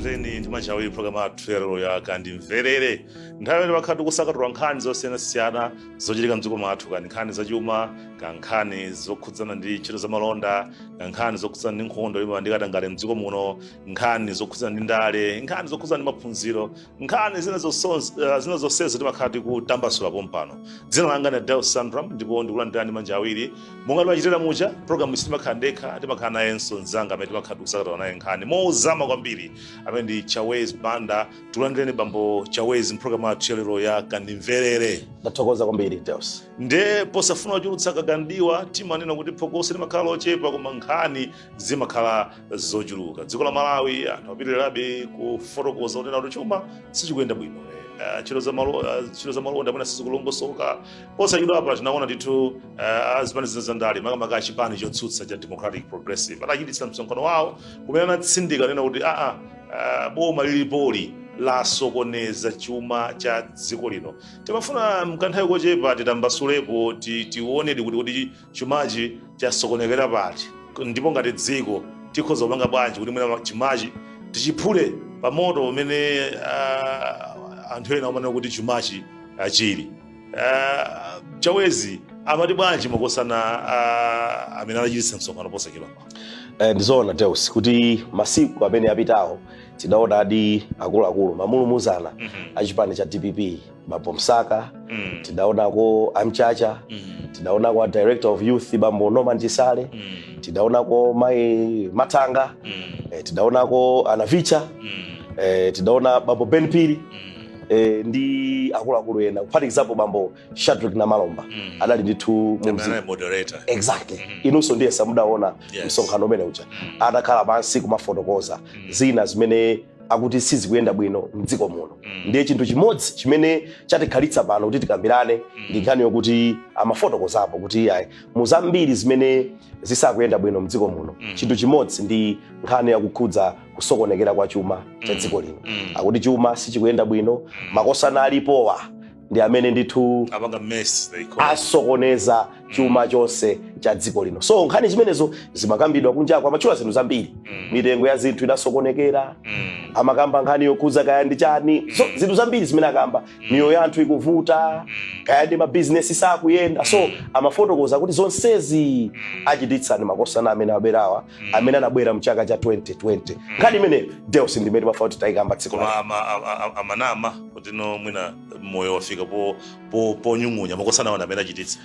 Tikulandireni ndi manja awiri programu yathu yalero ya Kandimverere, nthawi imene timakhala tikusakatula nkhani zosiyanasiyana zochitika mdziko mwathu, kaya nkhani zachuma, kaya nkhani zokhudzana ndi ntchito zamalonda, kaya nkhani zokhudzana ndi nkhondo yolimbana ndi katangale mdziko muno, nkhani zokhudzana ndi ndale, nkhani zokhudzana ndi maphunziro, nkhani zina zonsezo timakhala tikutambasula pompano. Dzina langa ndi Del Sandram ndipo ndikulandirani manja awiri. Monga timachitira muja, programu sitimakhala ndekha, timakhala nayenso mzanga amene timakhala tikusakatula naye nkhani mozama kwambiri, amene ndi Chawezi Banda. Tikulandireni, bambo Chawezi, mpulogalamu yathu yalero ya Kandimverere. Ndathokoza kwambiri, Deus. Nde posafuna kuchulutsa kagandiwa, timanena kuti phokoso limakhala lochepa koma nkhani zimakhala zochuluka. Dziko la Malawi, anthu apitirirabe kufotokoza kunena kuti chuma sichikuyenda bwino, ntchito za malonda mwina sizikulongosoka. Posachedwa apa tinaona ndithu azipani zina zandale, makamaka achipani chotsutsa cha Democratic Progressive, atachititsa msonkhano wawo kumene anatsindika nena kuti aa, boma lilipoli lasokoneza chuma cha dziko lino. Timafuna mkanthawi kochepa titambasulepo, tionedi kuti chumachi chasokonekera pati, ndipo ngati dziko tikhoza kupanga bwanji kuti mwina chumachi tichiphule pa moto umene anthu ena amanena kuti chumachi chili. Chawezi, amati bwanji makosana amene anachititsa msonkhano posachedwa pa? Ndizoona, Deus, kuti masiku amene apitawo tidaonadi akuluakulu mamulumuzana achipani cha DPP, bambo Msaka, tidaonako amchacha, tidaonako a director of youth, bambo Norman Chisale, tidaonako mai Matanga, tidaonako anavicha, tidaona bambo Ben Phiri ndi akuluakulu ena, kuphatikizapo bambo Shadrack Namalomba, adali ndithu mu Amene anali moderator. Exactly. Inunso ndiye samudaona msonkhano umene uja, atakhala pansi kumafotokoza zina zimene akuti sizikuyenda bwino mdziko muno. Ndiye chinthu chimodzi chimene chatikhalitsa pano kuti tikambirane ndi nkhani yokuti amafotokozapo kuti ayi, mu zambiri zimene zisakuyenda bwino mdziko muno, chinthu chimodzi ndi nkhani yakukhudza kusokonekera kwa chuma cha dziko lino. Akuti chuma sichikuyenda bwino, makosana alipowa ndi amene ndithu apanga mess the economy. Asokoneza chuma chonse cha dziko lino. So nkhani zimenezo zimakambidwa kunjako, amatchula zinthu zambiri, mitengo ya zinthu inasokonekera, amakamba nkhani yokhudza kaya ndi chani, so zinthu zambiri zimene akamba, miyoyo ya anthu ikuvuta, kaya ndi mabizinesi sakuyenda. So amafotokoza kuti zonsezi achititsa ndi makosana amene abwerawa, amene anabwera mchaka cha 2020. Nkhani imeneyo, Deus, ndimene timafuna kuti tayikamba tsiku Koma lero. amanama kuti no, mwina moyo wafika ponyung'unya, makosana awo amene achititsa?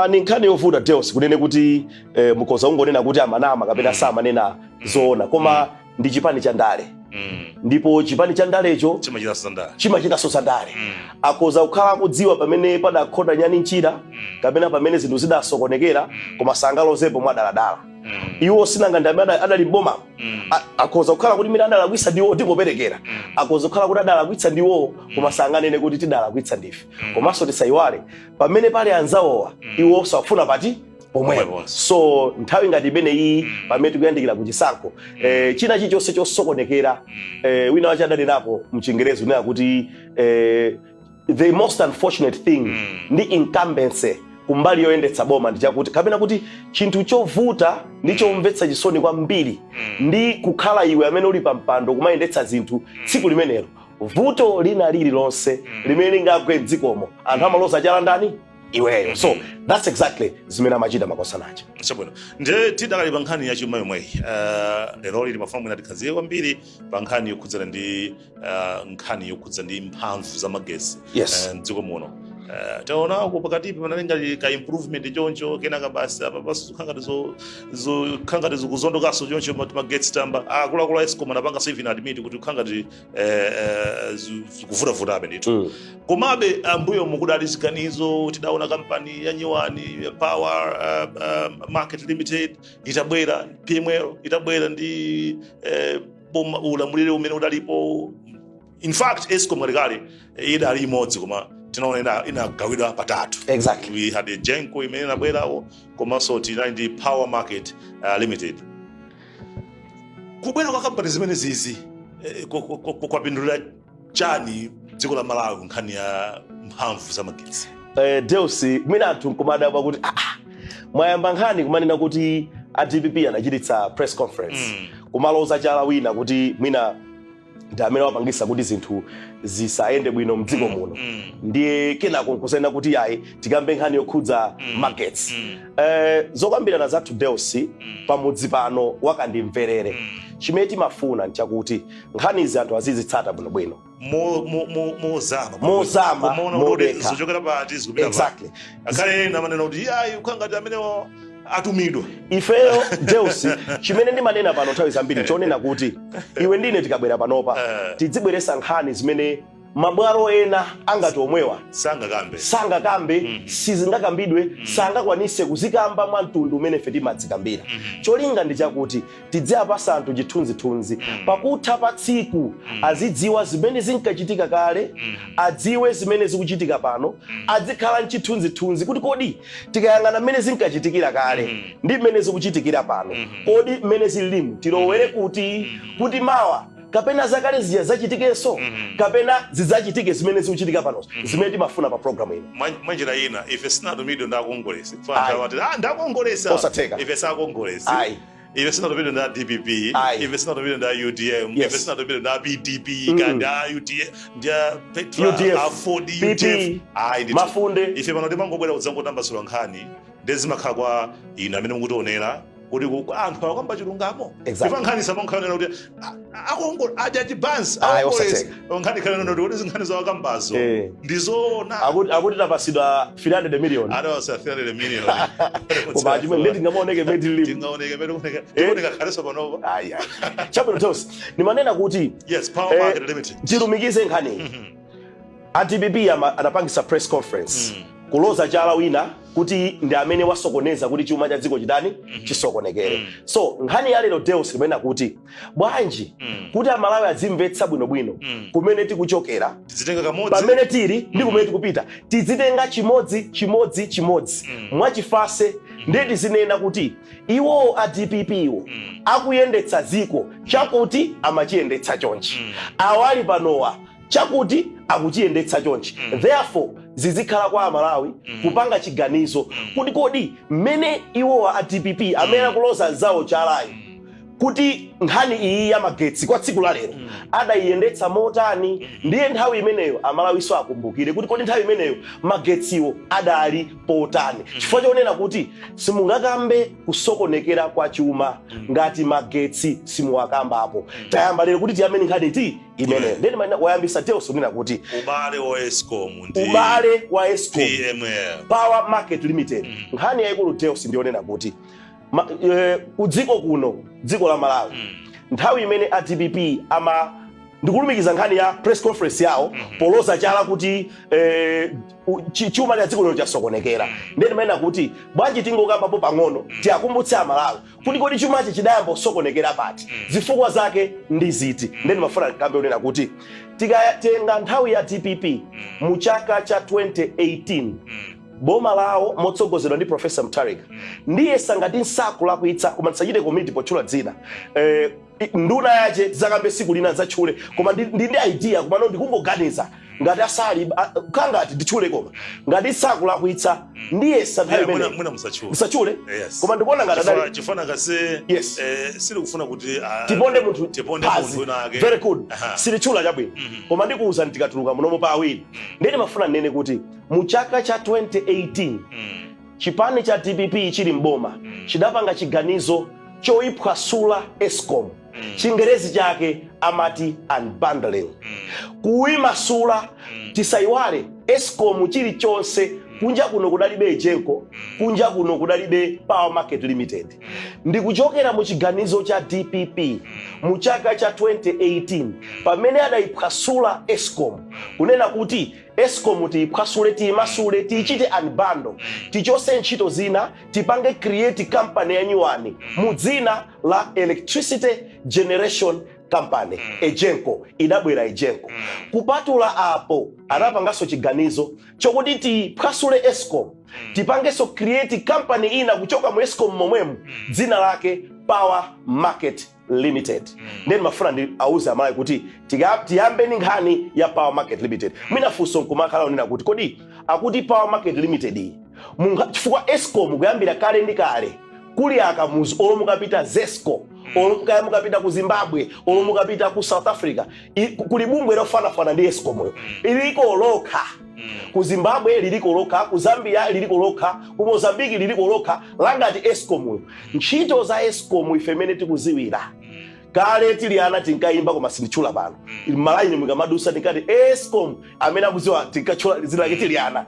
Ni nkhani yovuta, Deus, kunene kuti mukhoza kungonena kuti amanama kapena samanena zoona, koma ndi chipani cha ndale, ndipo chipani cha ndalecho chimachita zandale. Chimachitanso zandale. Akhoza kukhala akudziwa pamene padakhota nyani mchira kapena pamene zinthu zidasokonekera, koma sangalozepo mwadaladala. Iwo sinanga ndi amene adali mbomamo. Akhoza kukhala kuti mene adalakwitsa ndiwo, tingoperekera, akhoza kukhala kuti adalakwitsa ndiwo, koma sanganene kuti tidalakwitsa ndife. Komanso tisayiwale, pamene pali anzawowa, iwo safuna pati pomwepo. Pomweponso. So nthawi ngati imene iyi, pamene tikuyandikira kuchisankho, china chilichonse chosokonekera, wina wache adanenapo mchingerezi unena kuti the most unfortunate thing ndi incumbency kumbali yoyendetsa boma ndi chakuti, kapena kuti chinthu chovuta ndi chomvetsa chisoni kwambiri ndi kukhala iwe amene uli pa mpando kumayendetsa zinthu tsiku limenelo, vuto lina lililonse limene lingagwe mdzikomo, anthu amaloza chala ndani? Iweyo. So that's exactly zimene amachita makosanaja. Chabwino, ndiye tidakali pa nkhani ya chuma yomweyi. Lero lili mafuna mwina tikhazike kwambiri pa nkhani yokhudzana ndi nkhani yokhudza ndi mphamvu za magesi mdziko muno. Taonako pakatipi panali ngati ka improvement choncho, kenaka basi apa basi zikukhala ngati zikuzondokanso choncho magetsi tamba. Akuluakulu a ESCOM anapanganso even admit kuti kukhala ngati zikuvutavutabe ndithu. Komabe ambuyo mukudali ziganizo, tidaona kampani ya nyuwani ya Power Market Limited itabwera, PML itabwera ndi boma, ulamuliro umene udalipo. In fact, ESCOM kalekale idali imodzi, koma tinaona inagawidwa patatu. We had a EGENCO imene inabwerawo, komanso tinali ndi Power Market Limited. Kubwera kwa kampani zimene zizi kwapindulira chani dziko la Malawi ku nkhani ya mphamvu za magetsi? Deus, mwina anthu nkumadabwa kuti mwayamba nkhani kumanena kuti a DPP anachititsa press conference kumaloza chala wina kuti mwina Ndi amene wapangisa kuti zinthu zisayende bwino mdziko muno. Ndiye kenako nkusena kuti ayi, tikambe nkhani yokhudza magetsi. Zokambirana zathu, Deus, pamudzi pano wakandimverere, chimene timafuna nchakuti nkhanizi anthu azizitsata bwinobwino. Mozama. Mozama, Kumaona kuti modekha. Zochokera pati, zikupita pati. Akhale ena amanena kuti ayi, ukhangati amene atumidwa. Ifeyo, Deus, chimene ndimanena pano nthawi zambiri chonena kuti iwe ndine tikabwera panopa, tidzibweresa nkhani zimene mabwalo ena angati omwewa sangakambe. Sangakambe, sizingakambidwe, sangakwanise kuzikamba mwa mtundu umene ife timadzikambira. Cholinga ndi chakuti tidziapasa anthu chithunzithunzi, pakutha pa tsiku azidziwa zimene zinkachitika kale, adziwe zimene zikuchitika pano, adzikhala mchithunzithunzi kuti kodi tikayang'ana mmene zinkachitikira kale ndi mmene zikuchitikira pano, kodi mmene zililimu tilowere kuti, kuti mawa kapena zakale zija zachitikenso kapena zidzachitike zimene zikuchitika panozo, zimene timafuna pa programu ino. Mwanjira ina, ife sinatumidwe ndi akongolesi. Ayi. Ah, ndi akongolesi. Osatheka. Ife sakongolesi. Ayi. Ife sinatumidwe ndi a DPP. Ayi. Ife sinatumidwe ndi a UTM. Ife sinatumidwe ndi a PDP, ka ndi a UTM, ndi a Petra, UDF. A Ford, PP, UDF. Ayi ndithu. Mafunde. Ife pano timangobwera kudzangotambasula nkhani, ndi zimakhala kwa inu amene mukutionera kuti anthu akamba chilungamo. Ifa nkhani samankhana kuti akongo aja chibansi. Ayi, akongolesi. Osatheka. Nkhani khala kuti kuti zinkhani zawakambazo ndizoona. Akuti tapasidwa 300 million. Adawasa 300 million. Koma achimwe ndeti ngamaoneke mmene tililimu. Tingaoneke pene kuoneka, tikuoneka khaleso panopa. Ayi, ayi. Chabwino, Deus, nimanena kuti Yes, Power Market Limited. Tilumikize nkhani. A DPP anapangisa press conference kuloza chala wina kuti ndi amene wasokoneza kuti chuma cha dziko chitani, chisokonekere. So nkhani ya lero, Deus, limanena kuti bwanji kuti Amalawi adzimvetsa bwinobwino kumene tikuchokera, tizitenga kamodzi, pamene tili ndi kumene tikupita, tizitenga chimodzi chimodzi chimodzi mwachifase. Ndiye tizinena kuti iwowo a DPP iwo akuyendetsa dziko chakuti amachiyendetsa chonchi, awali panowa chakuti akuchiyendetsa chonchi. Therefore zizikhala kwa Amalawi kupanga chiganizo kuti kodi mmene iwowa a DPP amene akuloza zawo chalayo kuti nkhani iyi ya magetsi kwa tsiku la lero adayiyendetsa motani, ndiye nthawi imeneyo Amalawiso akumbukire kuti kodi nthawi imeneyo magetsiwo adali potani, chifukwa chonena kuti simungakambe kusokonekera kwa chuma ngati magetsi simuwakambapo. Tayamba lero kuti tiyambe nkhani ti imeneyo. Ndeni manena wayambisa, Deus, kunena kuti ubale wa ESCOM ndi ubale wa ESCOM, PML, Power Market Limited. Nkhani yayikulu, Deus, ndionena kuti ku dziko kuno, dziko la Malawi, nthawi imene a DPP ama, ndikulumikiza nkhani ya press conference yawo poloza chala kuti chuma cha dziko lino chasokonekera, ndiye ndimanena kuti bwanji tingokambapo pang'ono, tiakumbutse Amalawi kuti kodi chumachi chidayamba kusokonekera pati, zifukwa zake ndi ziti. Ndiye ndimafuna ndikambe kunena kuti tikatenga nthawi ya DPP mu chaka cha 2018, boma lawo motsogozedwa ndi Professor Mutharika, ndiye sangati nsakulakwitsa, koma tisachite komiti potchula dzina, nduna yache tizakambe siku lina zatchule, koma ndi idea, komano ndikungoganiza ngati asali kangati nditchule, koma ngati sakulakwitsa ndiye nthawi Yeah, imene mwina musatchule. Musatchule. Yes. Koma ndikuona ngati adali Chifana kase silikufuna kuti tiponde munthu tiponde phazi. munthu wina ake. Very good. Silitchula, chabwino. Koma ndikuwuza tikatuluka munomo pa awiri. Ndiye ndimafuna ndinene kuti mu chaka cha 2018, chipani cha DPP chili mboma chidapanga chiganizo choyiphwasula ESCOM. Chingerezi chake amati unbundling, kuyimasula. Tisayiwale, ESCOM chilichonse kunja kuno kudalibe EGENCO, kunja kuno kudalibe Power Market Limited. Ndikuchokera mu chiganizo cha DPP mu chaka cha 2018 pamene adayiphwasula ESCOM, kunena kuti ESCOM tiyiphwasule, tiyimasule, tiyichite unbundle, tichose ntchito zina, tipange create company ya nyuwani mu dzina la Electricity Generation Company, EGENCO. Idabwera EGENCO. Kupatula apo, anapanganso chiganizo chokuti tiphwasule ESCOM, tipangenso create company ina kuchoka mu ESCOM momwemo, dzina lake Power Market Limited. Ndiye ndimafuna ndi auze Amalawi kuti tiyambe ndi nkhani ya Power Market Limited. Mwina funso nkumakhala unena kuti kodi akuti Power Market Limited iyi chifukwa ESCOM kuyambira kale ndi kale kuli akamuzu, olo mukapita ZESCO. Olo kaya mukapita ku Zimbabwe, olo mukapita ku South Africa, kuli bungwe lofanafana ndi ESCOM yo, liliko lokha. Ku Zimbabwe liliko lokha, ku Zambia liliko lokha, ku Mozambiki liliko lokha langati ESCOM yo. Ntchito za ESCOM ife imene tikuziwira, kale tili ana tinkayimba, koma sinditchula pano. Malaini mukamadusa tinkati ESCOM, amene akuziwa tinkatchula dzina lake tili ana.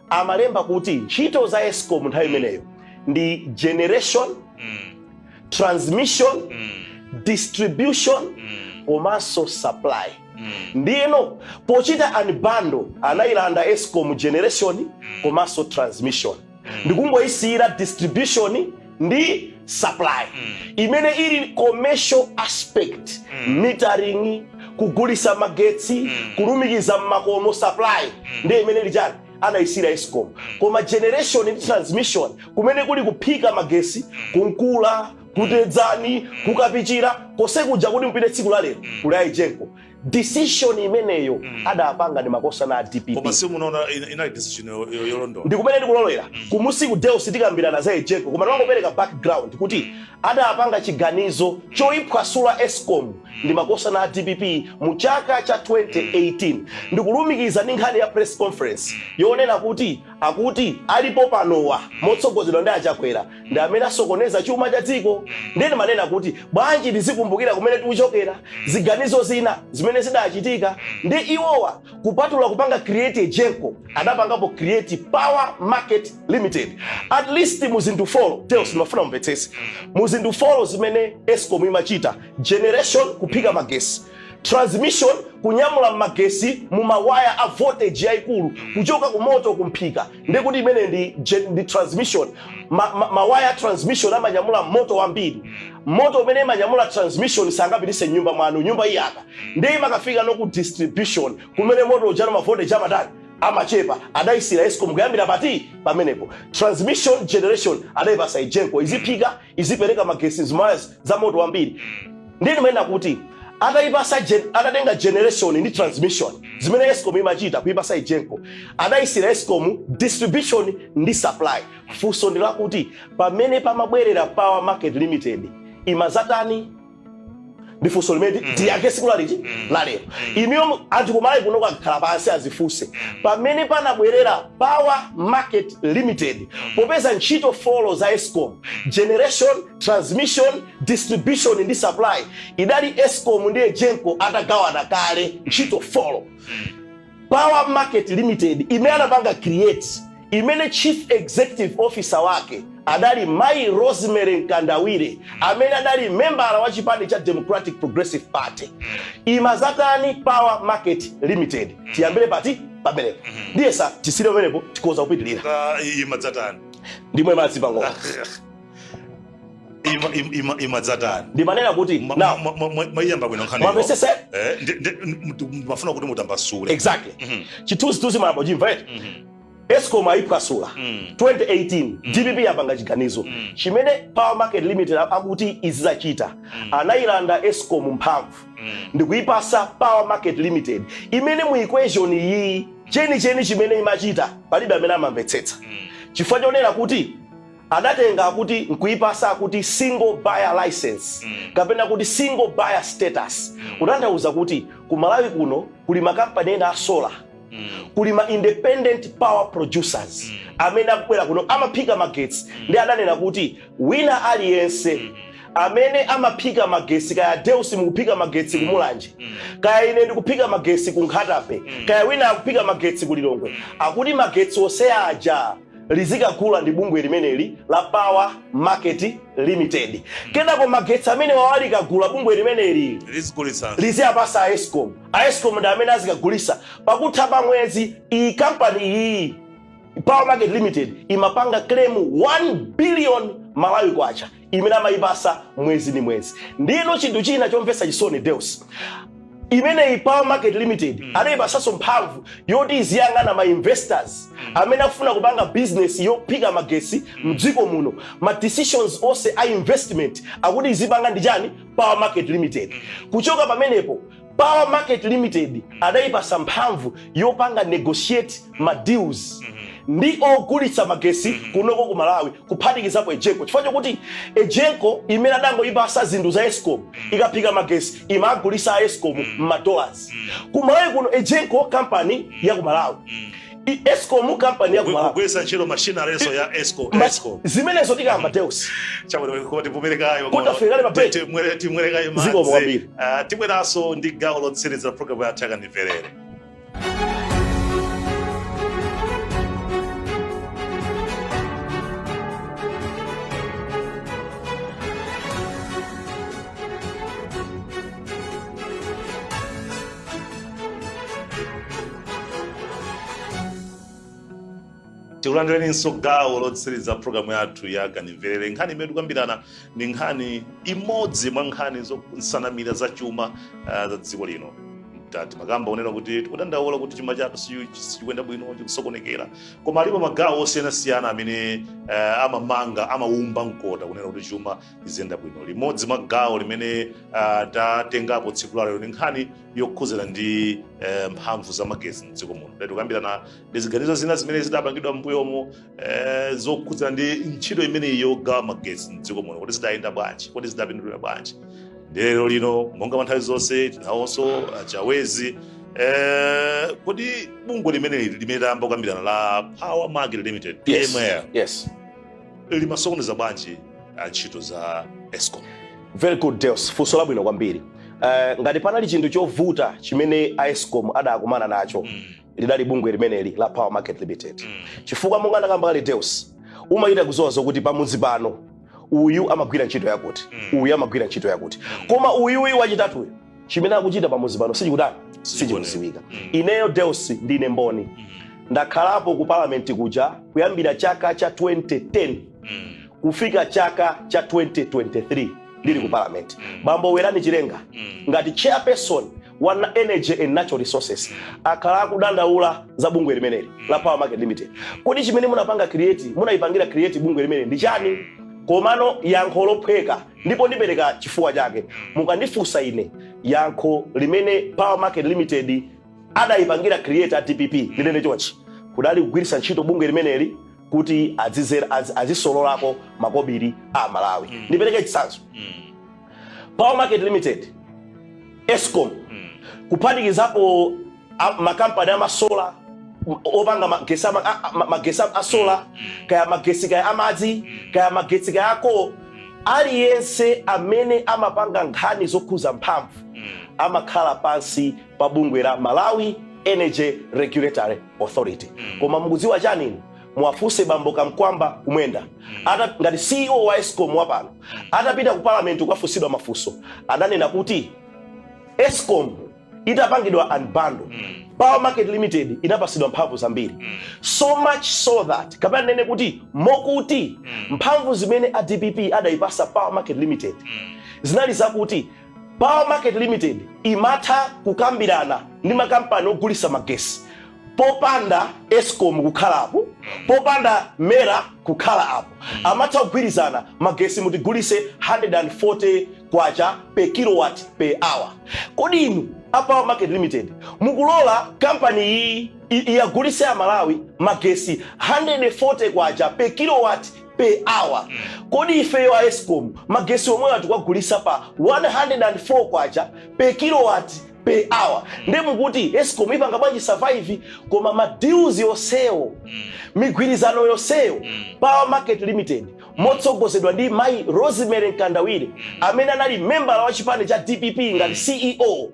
Amalemba kuti ntchito za ESCOM nthawi imeneyo ndi generation, transmission, distribution komanso supply. Ndiyeno pochita unbundle anayilanda ESCOM generation komanso transmission, ndikungoyisiyira distribution ndi supply, imene ili commercial aspect, metering, kugulisa magetsi, kulumikiza mmakomo, supply ndiye imene ili chani, anayisira ESCOM. Koma generation ndi transmission, kumene kuli kuphika magesi kunkula, kutedzani, kukapichira kose kuja kuti mpite tsiku la lero kuli EGENCO. Decision imeneyo adapanga ndi makosana a DPP. Koma simunaona inali decision yolondola? Ndi kumene ndikulolera kumusiku, Deus. Tikambirana za EGENCO, koma timangopereka background kuti adapanga chiganizo choyiphwasula ESCOM ndi makosana a DPP mu chaka cha 2018. Ndikulumikiza ndi nkhani ya press conference yonena kuti akuti alipo panowa motsogozedwa ndi Achakwera ndi amene asokoneza chuma cha dziko. Ndeni manena kuti bwanji tizikumbukira kumene tikuchokera, ziganizo zina zimene zidachitika ndi iwowa. Kupatula kupanga create EGENCO, adapangapo create Power Market Limited. At least mu zinthu 4, Deus, ndimafuna mumvetsese, mu zinthu 4 zimene ESCOM imachita: generation, kuphika magesi; transmission, kunyamula magesi mu mawaya a voltage yayikulu kuchoka ku moto kumphika, ndikuti imene ndi transmission. Mawaya a transmission amanyamula moto wambiri. Moto umene imanyamula transmission sangapitise nyumba mwanu, nyumba iyaka. Ndiye imakafika no ku distribution, kumene moto ujano ma voltage amatani, amachepa. Adayisira ESCOM kuyambira pati pamenepo. Transmission, generation adayipasa EGENCO, iziphika, izipereka magesi zimaya za moto wambiri. Ndiye ndimayena kuti atayipasa atatenga generation ndi transmission zimene ESCOM imachita kuyipasa EGENCO, adayisira ESCOM distribution ndi supply. Funso ndi lakuti pamene pamabwerera Power Market Limited imazatani? Ndi funso limene tiyankhe siku laliti lalero. Imiyo anthu kumalawi kuno kakhala pansi azifunse, pamene panabwerera Power Market Limited, popeza ntchito 4 za ESCOM, generation, transmission, distribution ndi supply, idali ESCOM ndi EGENCO atagawana kale ntchito 4, Power Market Limited imene anapanga create, imene chief executive officer wake adali Mai Rosemary Mkandawire, amene adali membala wa chipani cha Democratic Progressive Party, imazatani Power Market Limited? Tiyambire pati pamenepo. Ndiye sa tisire pamenepo, tikoza kupitilira. Imadzatani? Ndimwe madzi pang'ono. Imadzatani? Ndimanena kuti now Mwayiyamba bwino nkhani. Mwamvesese? Mafuna kuti mutambasule. Exactly. Chithunzithunzi mwambo chimva eti? ESCOM ayiphwasula 2018, DPP yapanga chiganizo chimene Power Market Limited akuti izidzachita. Anayilanda ESCOM mphamvu ndikuyipasa Power Market Limited, imene mu equation iyi chenicheni chimene imachita palibe amene amamvetsetsa, chifukwa chonena kuti adatenga kuti nkuyipasa kuti single buyer license kapena kuti single buyer status, kutanthauza kuti ku Malawi kuno kuli makampani ena a solar, kuli ma independent power producers amene akubwera kuno amaphika magetsi. Ndi adanena kuti wina aliyense amene amaphika magesi, kaya Deus mukuphika magetsi kumulanje, kaya ine ndikuphika magesi ku Nkhata Bay, kaya wina akuphika magetsi ku Lilongwe, akuti magetsi onse aja lizikagula ndi bungwe limeneli la Power Market Limited. Kenako magetsi amene wawalikagula bungwe limeneli lizigulitsa, liziyapasa a ESCOM. A ESCOM ndi amene azikagulisa pakutha pa mwezi. Iyi kampani iyi, Power Market Limited, imapanga claim 1 billion Malawi kwacha imene amayipasa mwezi ndi mwezi. Ndino chinthu china chomvetsa chisoni, Deus, imeneyi Power Market Limited adayipasanso mphamvu yoti iziyang'ana ma investors amene akufuna kupanga business yophika magesi mdziko muno. Ma decisions onse a investment akuti izipanga ndi chani? Power Market Limited. Kuchoka pamenepo, Power Market Limited adayipasa mphamvu yopanga negotiate ma deals. Ndi ogulitsa magesi kunoko ku Malawi, kuphatikizapo EGENCO, chifukwa chokuti EGENCO imene adangoyipasa zinthu za ESCOM, ikaphika magesi imagulisa a ESCOM m'madollars. Ku Malawi kuno EGENCO company ya ku Malawi, ESCOM company ya ku Malawi. Kugwiritsa ntchito machinery ya ESCOM. ESCOM. Zimenezo tikamba, Deus. Chabwino, koma tipumire Kuti afikale pa break. Timwerekayo Zikomo madzi. kwambiri. Ah, tibweranso ndi gawo lotsiriza program yathu ya Kandimverere. Tikulandireninso gawo lotsiriza programu yathu ya Kandimverere. Nkhani imene tikukambirana ndi nkhani imodzi mwa nkhani zonsanamira za chuma za dziko lino. Timakamba kunena kuti tikudandaula kuti chuma chathu sichikuyenda bwino, chikusokonekera, koma alipo magawo osiyanasiyana amene amamanga, amawumba mkota kunena kuti chuma chiziyenda bwino. Limodzi mwa gawo limene tatengapo tsiku lalero ndi nkhani yokhuzana ndi mphamvu za magetsi mdziko muno. Tikukambirana ndi ziganizo zina zimene zidapangidwa m'mbuyomo zokhudzana ndi ntchito imeneyi yogawa magetsi mdziko muno, kuti zidayenda bwanji, kuti zidapindulira bwanji. Ndi lero lino, monga nthawi zonse, tinawonso Chawezi. Kodi bungwe limeneli limene tayamba kukambirana la Power Market Limited, PML, limasokoneza bwanji ntchito za ESCOM? Very good, Deus, funso labwino kwambiri. Ngati panali chinthu chovuta chimene a ESCOM adakumana nacho, lidali bungwe limeneli la Power Market Limited, chifukwa monga ndakamba kale, Deus, umachita kuzowa zokuti pamudzi pano uyu amagwira ntchito yakuti, uyu amagwira ntchito yakuti, koma uyuyu wachitatuyo chimene akuchita pamudzi pano sichikutani, sichikuziwika. Ineyo, Deus, ndine mboni. Ndakhalapo ku parliament kuja kuyambira chaka cha 2010 kufika chaka cha 2023 ndili ku parliament. Bambo Werani Chilenga, ngati chairperson wa Energy and Natural Resources, akhala akudandaula za bungwe limeneli la Power Market Limited. Kodi chimene munapanga create, munayipangira create bungwe limeneli ndi chani? Komano yankho lophweka, ndipo ndipereka chifukwa chake mukandifunsa ine, yankho limene Power Market Limited adayipangira create a DPP, ndinene chonchi, kudali kugwiritsa ntchito bungwe limeneli kuti azisololako makobiri a Malawi. Ndipereke chitsanzo. Power Market Limited, ESCOM, kuphatikizapo makampani amasola opanga magesi magesi a solar, kaya magesi kaya amadzi, kaya magetsi kaya ako, aliyense amene amapanga nkhani zokhuza mphamvu amakhala pansi pa bungwe la Malawi Energy Regulatory Authority. Koma mukudziwa chani inu? Muwafunse bambo Kamkwamba Kumwenda, ata ngati CEO wa ESCOM wapano, atapita ku parliament kukafunsidwa mafunso, adanena kuti ESCOM itapangidwa unbundle, Power Market Limited inapasidwa mphamvu zambiri, so much so that, kapena nene kuti mokuti, mphamvu zimene a DPP adayipasa Power Market Limited zinali zakuti Power Market Limited imatha kukambirana ndi makampani ogulisa magesi popanda ESCOM kukhalapo, popanda MERA kukhala apo. Amatha kugwirizana, magesi mutigulise 140 kwacha per kilowatt per hour. Kodi inu a Power Market Limited mukulola kampani iyi iyagulise Amalawi magesi 140 kwacha per kilowatt per hour? Kodi ifeyo a ESCOM magesi omwewa tikagulisa pa 104 kwacha per kilowatt per hour, nde mukuti ESCOM ipanga bwanji survive? Koma ma deals yonsewo, migwirizano yonseyo, Power Market Limited motsogozedwa ndi mayi Rosemary Mkandawire, amene anali membala wa chipani cha DPP, ngati CEO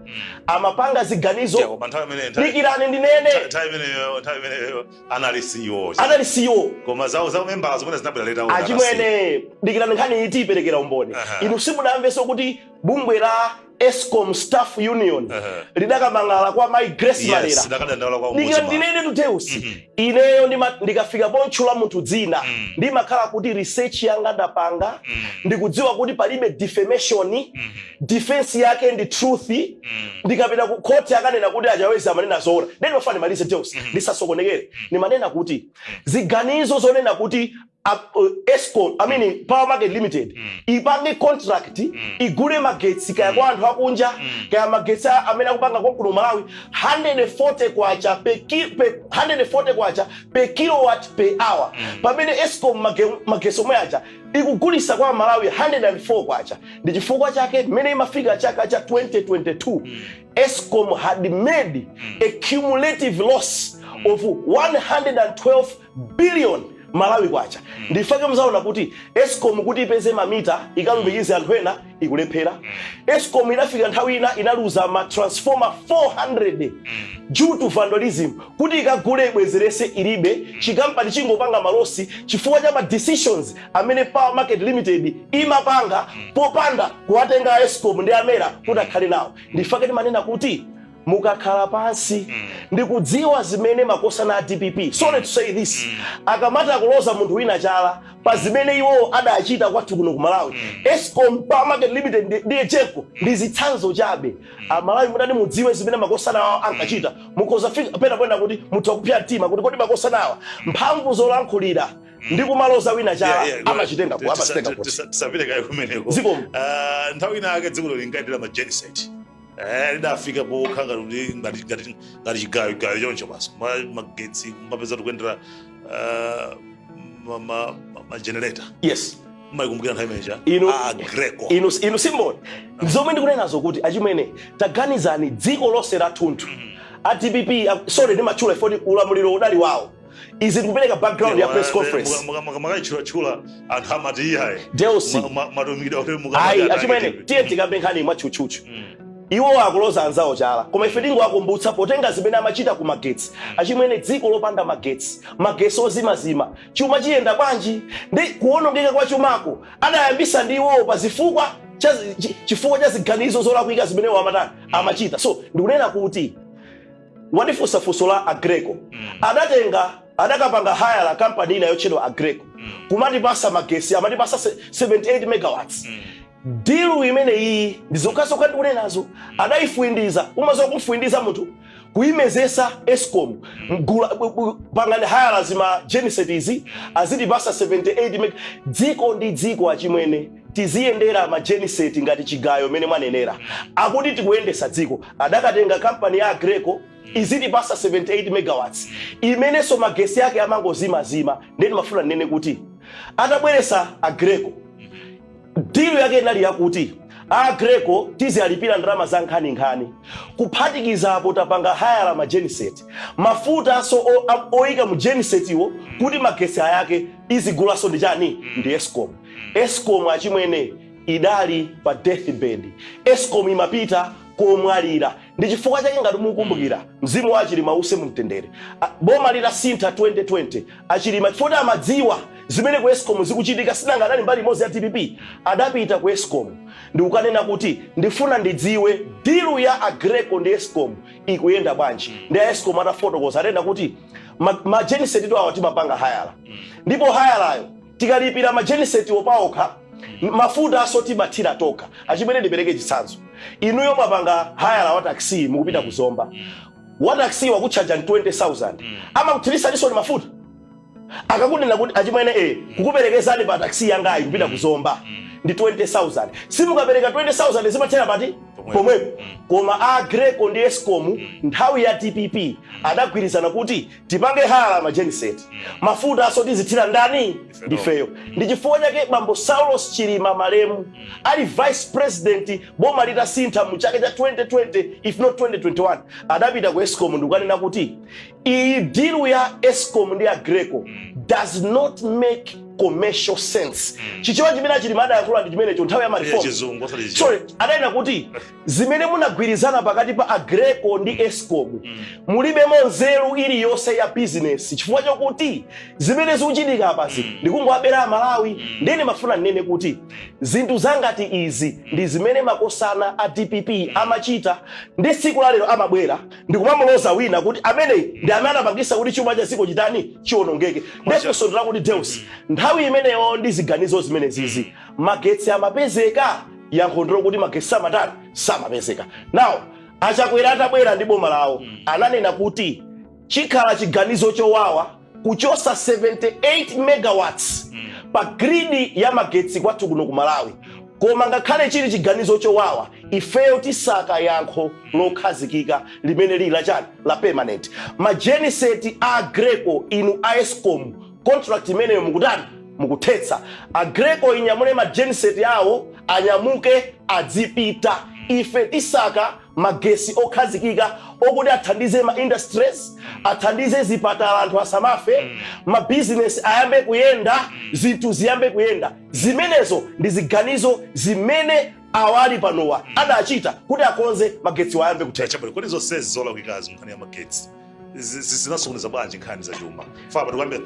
amapanga ziganizo. Koma nthawi imene Dikirani ndinene. Nthawi imeneyo anali CEO. Anali CEO. Koma zawo za membala zimene zinabwera later on. Achimwene, dikirani, nkhani iyi tiyiperekera umboni. Inu simunamvenso kuti bungwe la ESCOM Staff Union lidakamang'ala kwa mayi Grace Malera? Yes, ndakadandaula kwa Dikira ombudsman. ndinene tu, Deus. Ineyo ndikafika pontchula munthu dzina, ndimakhala kuti research yanga ndapanga, ndikudziwa kuti palibe defamation, defense yake ndi truth. Ndikapita ku court akanena kuti achawezi amanena zoona. Then mafana ndimalize, Deus, ndisasokonekere. Ndimanena kuti ziganizo zonena kuti Escom, I mean Power Market Limited, ipange contract, igule magetsi kaya kwa anthu akunja, kaya magetsi amene akupanga konkuno Malawi, 140 kwacha per 140 kwacha per kilowatt per hour, pamene Escom magetsi omwe aja ikugulisa kwa Malawi 104 kwacha. Ndi chifukwa chake mmene imafika chaka cha 2022, Escom had made a cumulative loss of 112 billion Malawi kwacha. Ndifake muzaona kuti Escom kuti ipeze mamita ikalumikize anthu ena ikulephera. Escom inafika nthawi ina inaluza ma transformer 400 due to vandalism. Kuti ikagule ibwezerese ilibe. Chikampani chingopanga ma loss chifukwa cha ma decisions amene Power Market Limited imapanga popanda kuwatenga Escom ndi a MERA kuti akhale nawo. Ndifake timanena kuti mukakhala pansi ndikudziwa zimene makosana a DPP, sorry to say this, akamati akuloza munthu wina chala pa zimene iwo adachita kwathu kuno ku Malawi, Escom, Power Market Limited ndi EGENCO ndi zitsanzo chabe. Amalawi mutati mudziwe zimene makosana awo ankachita, mukhoza fika pena kwena kuti mutha kupsa mtima kuti kodi makosana awa mphamvu zolankhulira ndi kumaloza wina chala amachitenga kuti? Tisapite kaye kumeneko. Zikomo. Ah, nthawi ina ake dziko linkayendera ma genset, lidafika pokha ngati kuti ngati chigayo gayo choncho basi. Magetsi mapeza tikuyendera ma generator. Mayikumbukira nthawi imeneja? Aggreko. Inu simboni zomwe ndikunenazo kuti achimwene, taganizani, dziko lonse lathunthu a DPP, sorry, ndimatchula ifoti ulamuliro udali wawo. Izi ndikupereka background ya press conference. Makayitchulachula anthu amati iyayi. Deusi. Matumikidwa kuti Ayi achimwene, tiye tikambe nkhani mwatchutchutchu. Iwo akuloza anzawo chala, koma ife tingowakumbutsa potenga zimene amachita ku magetsi. Achimwene, dziko lopanda magetsi, magetsi ozimazima, chuma chiyenda bwanji? Ndi kuwonongeka kwa chumako adayambisa ndi iwowo pa zifukwa chifukwa cha ziganizo zolakwika zimene iwo amatani, amachita. So ndikunena kuti wandifunsa funso la Aggreko. Adatenga, adakapanga hire la kampani ina yotchedwa Aggreko kumatipasa magesi, amatipasa 78 megawatts. Deal imene iyi ndi zokhazokha ndikunenazo, adayifuindiza. Umazowa kumfuindiza munthu, kuyimezesa Escom, mgula pangani hire zima genset izi azitipasa 78 meg. Dziko ndi dziko achimwene, tiziyendera ma genset ngati chigayo mene mwanenera, akuti tikuyendesa dziko. Adakatenga kampani ya Aggreko izitipasa 78 megawatts, imenenso magesi yake amangozimazima. Ndeni mafuna ndinene kuti atabweresa Aggreko, deal yake inali yakuti Aggreko tiziyalipira ndalama za nkhaninkhani, kuphatikizapo tapanga hire ma genset, mafuta so oyika mu genset iwo kuti magesi ayake izigulaso ndi chani? Ndi Escom. Escom achimwene idali pa deathbed. Escom imapita komwalira. Ndi chifukwa chake ngati mukukumbukira, mzimu wa Achilima use mumtendere, boma litasintha 2020, Achilima chifukwa amadziwa zimene ku Escom zikuchitika, sinanga adali mbali imodzi ya DPP, adapita ku Escom ndikukanena kuti ndifuna ndidziwe deal ya Aggreko ndi Escom ikuyenda bwanji. Ndi a Escom atafotokoza, atenda kuti ma genset awa timapanga hire, ndipo hireyo tikalipira ma genset opaokha, mafuta aso timathira tokha. Achimene ndipereke chitsanzo, inuyo mwapanga hire wa taxi, mukupita kuzomba, wa taxi wakutchaja 20,000, amakuthirisa ni mafuta. Akakunena kuti achimwene, kukuperekezani pa taxi yangayi kupita kuzomba ndi 20,000, simukapereka 20,000 zimathera pati? Pomwepo. Pomwepo. Koma Aggreko ndi Escom nthawi ya DPP adagwirizana kuti tipange hire ma genset, mafuta aso tizithira ndani? Ndifeyo. Ndi chifukwa chake bambo Saulos Chilima malemu ali vice president, boma litasintha mu chaka cha 2020, if not 2021, adapita ku Escom ndikukanena kuti iyi deal ya Escom ndi Aggreko does not make commercial sense. Chichewa chimene Achilima adayankhula ndi chimenecho nthawi ya ma reform. Chizungu osati Chichewa. Sorry, adanena kuti zimene munagwirizana pakati pa Aggreko ndi Escom mulibemo nzeru iliyonse ya business, chifukwa chokuti zimene zikuchitika apazi ndikungowabera Amalawi. Ndene mafuna ndinene kuti zinthu zangati izi ndi zimene makosana a DPP amachita, ndi tsiku la lero amabwera ndikumamuloza wina kuti ameneyi ndi amene anapangisa kuti chuma cha dziko chitani? Chiwonongeke. Ndefunso ndila kuti Deus, nthawi imeneyo ndi ziganizo zimene zizi, magetsi amapezeka? Yankho ndilo kuti magetsi samatani? Samapezeka. Now Achakwera atabwera ndi boma lawo, ananena kuti chikhala chiganizo chowawa. Kuchosa 78 megawatts pa grid ya magetsi kwathu kuno ku Malawi. Koma ngakhale chili chiganizo chowawa, ifeyo tisaka yankho lokhazikika limene lili lachani? La permanent. Ma genset a Aggreko, inu a Escom, contract imeneyo mukutani? Mukuthetsa. Aggreko inyamule ma genset awo, anyamuke adzipita. Ife tisaka magesi okhazikika okuti athandize ma industries, athandize zipatala, anthu asamafe, mabizinesi ayambe kuyenda, zinthu ziyambe kuyenda. Zimenezo ndi ziganizo zimene awali panowa adachita kuti akonze magetsi ayambe kuthetsa. Chabwino, kodi zonsezi zolakwikazi nkhani ya magetsi zinasokoneza bwanji nkhani za chuma? Faba tikambe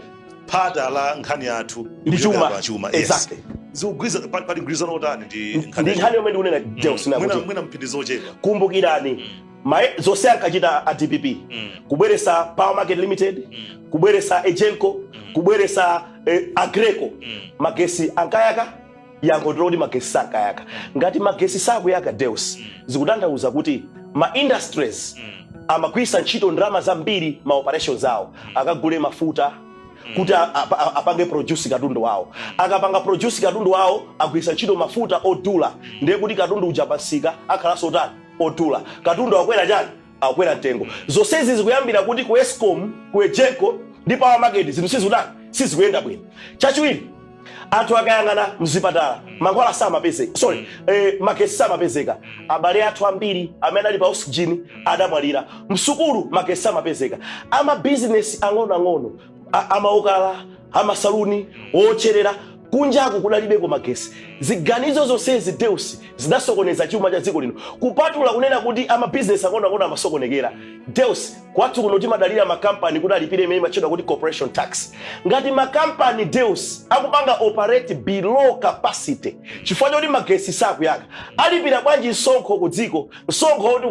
phata la nkhani yathu. Ndi chuma. Pa chuma, yes. Exactly. Zikugwiza, pali mgwirizano otani ndi nkhani Ndi ya nkhani yomwe ndikunena, Deus, chuma? Mwina nakuti mwina mphindi zochepa. Kumbukirani, zonse ankachita a DPP, kubweresa Power Market Limited, kubweresa Egenco, kubweresa Aggreko, magesi ankayaka? Yankho ndiloti magesi sankayaka. Ngati magesi sakuyaka, Deus, zikutanthauza kuti ma industries amagwisa ntchito ndalama zambiri ma operations awo, akagule mafuta kuti apange produce katundu wawo. Akapanga produce katundu wawo, agwisa ntchito mafuta odula, ndiye kuti katundu uja pasika akhalanso otani? Odula. Katundu akwera chani? Akwera mtengo. Zonsezi zikuyambira kuti ku Escom, ku Egenco ndi Power Market zinthu sizikutani? Sizikuyenda bwino. Chachiwiri, anthu akayang'ana mzipatala, mankhwala samapezeka, sorry, magesi samapezeka. Abale athu ambiri amene ali pa oxygen adamwalira. Msukulu magesi samapezeka. Amabizinesi ang'onoang'ono, amaokala, amasaluni, otcherera kunjaku kudalibeko magesi. Ziganizo zonsezi, Deus, zidasokoneza chuma cha dziko lino. Kupatula kunena kuti amabizinesi ang'onoang'ono amasokonekera, Deus, kwathu kuno timadalira makampani kuti alipire imene imatchedwa kuti corporation tax. Ngati makampani, Deus, akupanga operate below capacity chifukwa choti magesi sakuyaka, alipira bwanji msonkho ku dziko? Msonkho woti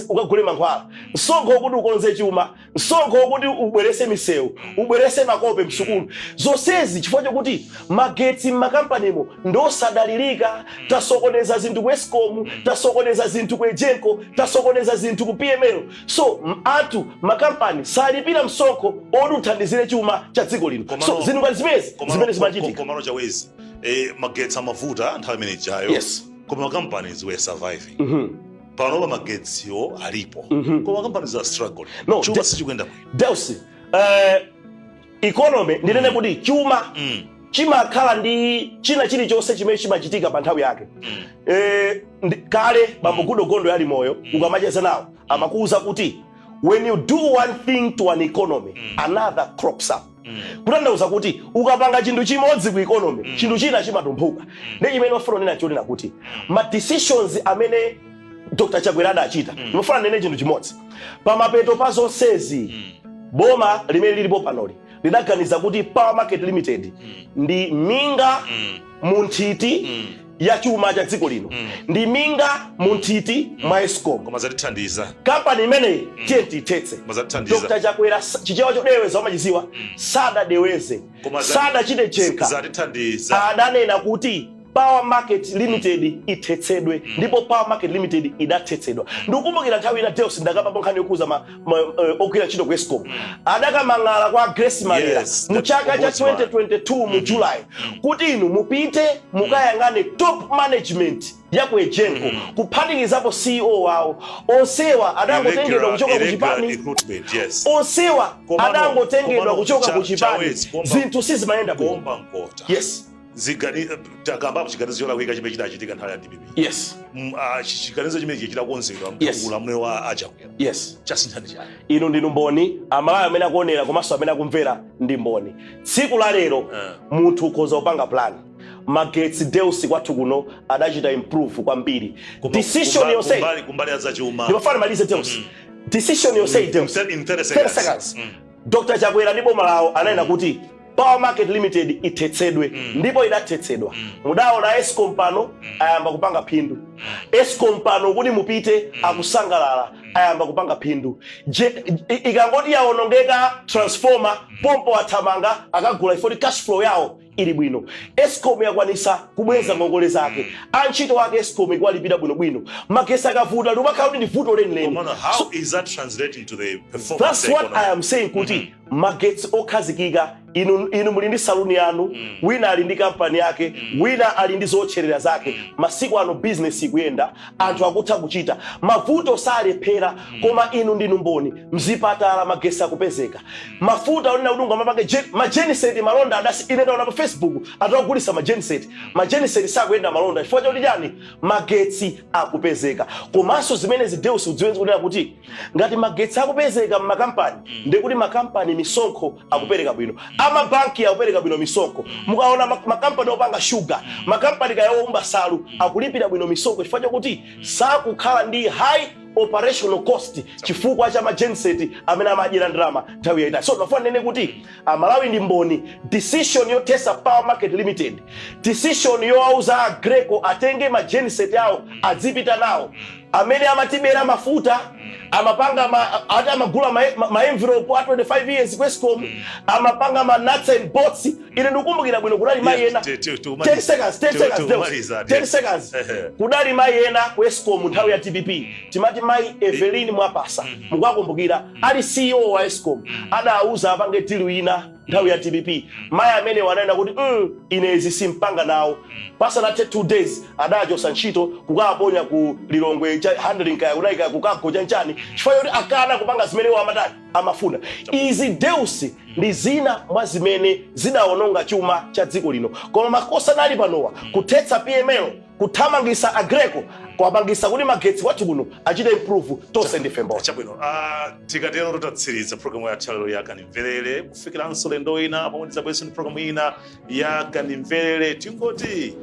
ukagule mankhwala, msonkho wokuti ukonze chuma, msonkho wokuti ubwerese misewu, ubwerese makope msukulu, zonsezi chifukwa chokuti magetsi m'makampanimo ndosadalirika. Tasokoneza zinthu ku Escom, tasokoneza zinthu ku Egenco, tasokoneza zinthu ku PML. So anthu, makampani salipira msonkho oti uthandizire chuma cha dziko lino. So zinthu ngati zimenezi zimene zimachitika. Komano Chawezi, magetsi amavuta nthawi imene ijayo, koma ma companies were surviving. Panopa magetsiwo alipo, koma companies are struggling. No, Chuma sichikuyenda bwino. Deus, economy, ndinene kuti chuma chimakhala ndi china chilichonse chimene chimachitika pa nthawi yake. Kale bambo Goodall Gondwe ali moyo, ukamacheza nawo amakuwuza kuti when you do one thing to an economy, another crops up. Kutanthauza kuti ukapanga chinthu chimodzi ku economy, chinthu china chimatumphuka. Ndi chimene mafuna kunena, chonena kuti ma decisions amene Dr Chakwera adachita, ndimafuna nene chinthu chimodzi pamapeto pa zonsezi. Boma limene lilipo panoli lidaganiza kuti Power Market Limited ndi minga mu nthiti ya chuma cha dziko lino, ndi minga mu nthiti mwa Escom. Koma zatithandiza. Kampani imeneyi tiye tiyithetse. Koma zatithandiza. Dr Chakwera, Chichewa chodeweza umachiziwa, sadadeweze, Koma sadachite chenkha. Zatithandiza. Adanena kuti Power Market Limited ithetsedwe, ndipo Power Market Limited idathetsedwa. Ndikukumbukira nthawi ina, Deus, ndakapapo nkhani yokuza ogwira ntchito ku Escom adakamang'ala kwa Grace Malera mu chaka cha Ombudsman. 2022 mu July kuti inu mupite mukayang'ane top management ya ku Egenco, kuphatikizapo CEO wawo, onsewa adangotengedwa kuchoka ku Irregular chipani. recruitment, yes. Onsewa adangotengedwa Komano, kuchoka ku chipani. Chawezi, Zinthu sizimayenda bwino. Kuomba mkota. Yes. Takambapo chiganizo cholakwika chimene chidachitika nthawi ya DPP. Chiganizo chimenechi chidakonzedwa ulamuliro wa aChakwera. Chasinthani chani? Inu ndinu mboni, Amalawi amene akuonera komanso amene akumvera ndi mboni. Tsiku la lero munthu ukhoza kupanga plan. Magetsi, Deus, kwathu kuno adachita improve kwambiri. Decision yonse Kumbali ya zachuma. Ndimafuna malize, Deus. Decision yonse, Deus, In 30 30 seconds. seconds. Dr Chakwera ndi boma lawo ananena kuti Power Market Limited ithetsedwe, ndipo idathetsedwa. Mudaona Escom pano ayamba kupanga phindu. Escom pano kuti mupite akusangalala, ayamba kupanga phindu. Ikangoti yawonongeka transformer, pompo athamanga akagula ifoti cash flow yawo. Ili bwino. ESCOM yakwanisa kubweza ngongole zake, antchito ake ESCOM ikuwalipira bwinobwino. Magesi akavuta, limakhala kuti ndi vuto lenileni. Komano how is that translating to the performance That's what economy? I am saying, kuti magetsi okhazikika, inu muli ndi saluni yanu, wina ali ndi kampani yake, wina ali ndi zotcherera zake. Masiku ano business ikuyenda, anthu akutha kuchita, mavuto salephera, koma inu ndinu mboni. Mzipatala magesi akupezeka, mafuta onena kuti ungamapange ma genset, malonda adasi. Ine ndaona pa Facebook anthu akugulisa ma genset. Ma genset sakuyenda malonda chifukwa chakuti chani? Magetsi akupezeka. Komanso zimene zideus udziwenzi kunena kuti ngati magetsi akupezeka mmakampani, ndikuti makampani misonkho akupereka bwino, amabanki akupereka bwino misonkho. Mukaona makampani opanga shuga, makampani kaya owumba salu, akulipira bwino misonkho chifukwa chakuti sakukhala ndi high operational cost chifukwa cha ma genset amene amadyera ndalama nthawi yayitali. So ndafuna nene kuti Amalawi ndi mboni: decision yothetsa Power Market Limited, decision yowauza Aggreko atenge ma genset awo adzipita nawo, amene amatibera mafuta, amapanga ati amagula ma envelope a 25 years ku ESCOM, amapanga ma nuts and bolts. Ine ndikukumbukira bwino kudali mayi ena, 10 seconds, 10 seconds, Deus. Tikumaliza. 10 seconds. Kudali mayi ena ku ESCOM nthawi ya DPP, timati mayi Evelyn Mwapasa, mukuwakumbukira, ali CEO wa ESCOM, adauza apange deal ina nthawi ya DPP. Mayi amene wanena kuti, ine izi simpanga nawo," pasanathe 2 days adachosa ntchito, kukaponya ku Lilongwe cha handling, kaya kunali kaya kukago chanchani, chifukwa choti akana kupanga zimene iwo amatani, amafuna. Izi, Deus, ndi zina mwa zimene zidawononga chuma cha dziko lino. Koma makosa anali panowa, kuthetsa PML, kuthamangisa Aggreko, kuwapangisa kuti magetsi kwathu kuno achite improve. Tonse ndife mboni. Chabwino, tikatero tutatsiriza programu yathu lero ya Kanimverere. Kufikiranso lendo ina pomwe tidzabwerenso ndi programu ina ya Kanimverere, tingoti